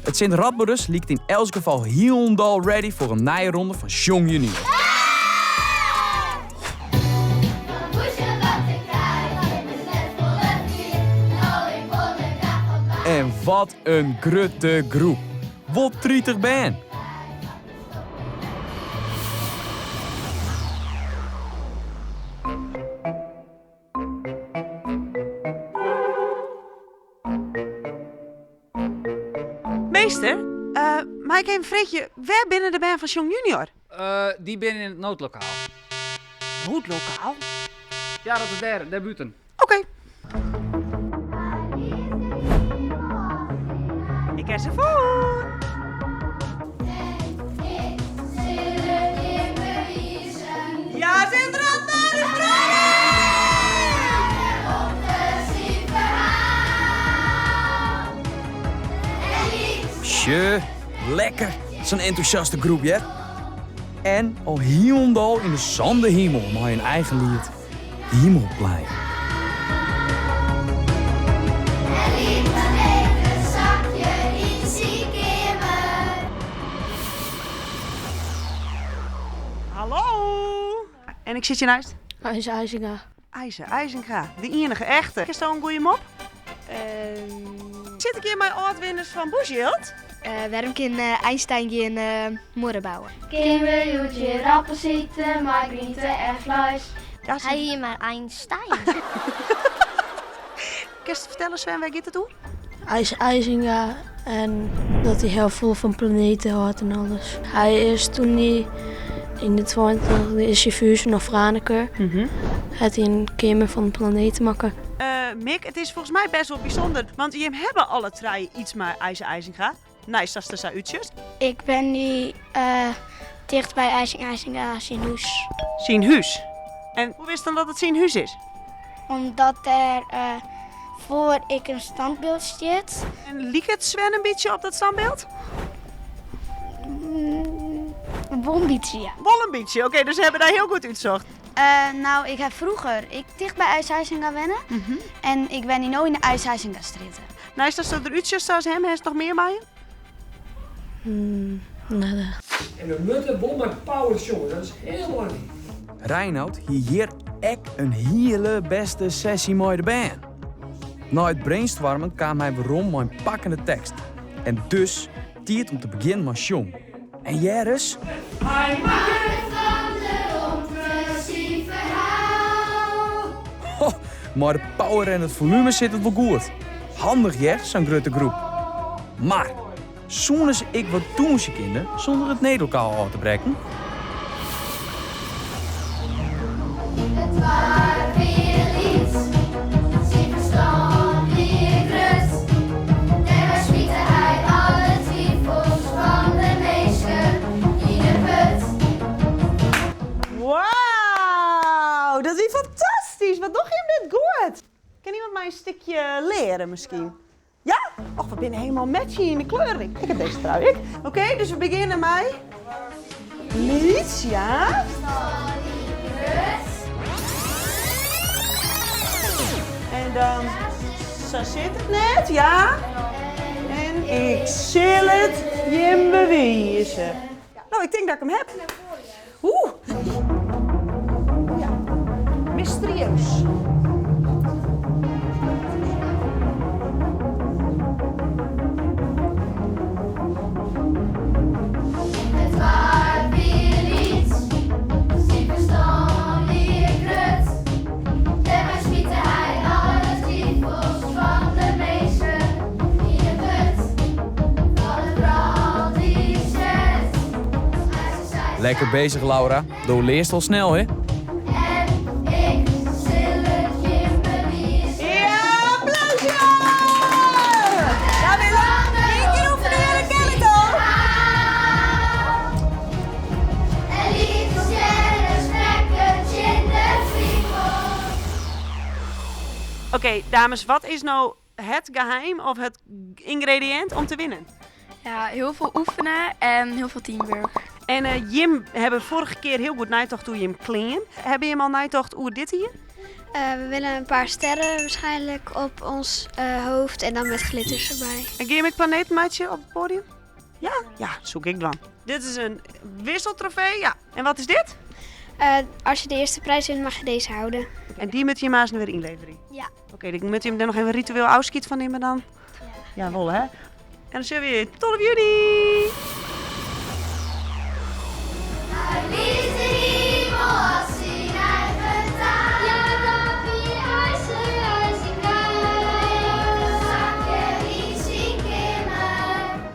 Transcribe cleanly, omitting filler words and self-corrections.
It Sint Radbodus liket yn elts gefal hielendal ready foar in nije ronde fan Sjong Junior. En wat in grutte groep! Wol 30 bern! Meester, uh, mei ik even freegje, wêr binne de bern fan Sjong Junior? Uh, dy binne yn it noodlokaal. Noodlokaal? Ja, dat is dêr, dêr bûten. Oké. Ik ha se fûn. Ja, Sint Radboud is Sjoch, lekker. Sa'n entûsjaste groep, hear. En al hielendal yn de sânde himel mei in eigen liet. Himelplein. Hallo! En ik sit hjir neist? Eise Eisinga. Eise Eisinga, de ienige echte. Kinsto in goede mop? Sit ik hjir mei âld-winners fan Bûsjild? Wêrom kin Einstein gjin muorre bouwe? Kin we hjoed ierappels ite mei griente en fleis? Hy hie mar Einstein. Kinst fertelle Sven, wêr giet it oer? Eise Eisinga en dat hy hiel folle fan planeten hâldt en alles. Hy is toen hy yn de 20 is hy ferhuze nei Franeker. Hat hy in keamer fan planeten makke. Mick, it is folgens my bêst wol bysûnder, want jim hawwe alle trije iets mei Eise Eisinga. Neist datst der sa útsjochst. Ik bin nu ticht by Eise Eisinga syn hûs. Syn hûs? En hoe witst dan dat it syn hûs is? Omdat der foar ek in standbyld stiet. En liket Sven in bytsje op dat standbyld? Wol in bytsje, ja. Wol in bytsje, oké, dus se hawwe dy hiel goed útsocht. No, ik ha froeger ek ticht by Eise Eisinga wenne. En ik wenje no yn de Eise Eisingastrjitte. Neist datsto der útsjochst sa as him, hast noch mear mei him? Net echt. En we moatte wol mei power sjonge, dat is hiel belangryk. Reinout hie hjir ek in hiele bêste sessy mei de bern. Nei it brainstoarmen kaam hy werom mei in pakkende tekst. En dus tiid om te begjinnen mei sjongen. En hear ris. Hy makket fan de romte syn ferhaal. Ho, mei de power en it folume sit it wol goed. Handich hear, sa'n grutte groep. Mar, soene se ek wat dûnsje kinne sûnder it needlokaal ôf te brekken? It doarp wie lyts, syn ferstân wie grut. Dêrmei smite hy alle twifels fan de minsken yn 'e put. Wauw, dat wie fantastysk! Wat doch jim dit goed! Kin iemand my in stikje leare miskien? Ja? Och, we binne helemaal matchy yn de kleuren. Ik ha dizze trui ek. Oké, dus we begjinne mei lyts, ja. En dan, sa sit it net, ja. En ik sil it jim bewize. No, ik tink dat ik him heb. Oeh. Ja. Mysterieus. It doarp wie lyts, syn ferstân wie grut. Dêrmei smite hy alle twifels fan de minsken yn 'e put. Fan de brân dy set. Lekker bezich Laura, do learst al snel hè? En ik sil it jim bewize. Ja, applausje! Ja Willem, ien kear oefenje, kin it al! En lytse stjerren sprekke tsjin de twifels. Oké, dames, wat is no het geheim of het yngrediïnt om te winnen? Ja, hiel folle oefene en hiel folle teamwork. En eh, jim hawwe foarige kear hiel goed neitocht oer jim klean. Hawwe jim al neitocht oer dit jier? We willen een paar sterren waarschijnlijk op ons hoofd en dan met glitters erbij. En gean je ek planeten meitsje op it poadium? Ja? Ja, soe ik dwaan. Dit is in wisseltrofee, ja. En wat is dit? Als je de eerste prijs wint, mag je deze houden. En dy moatte je aanst wer ynleverje? Ja. Oké, dan moatte je dêr noch even ritueel ôfskied fan nimme dan? Ja. Ja, wol hè? En dan sjogge we je 12 juny!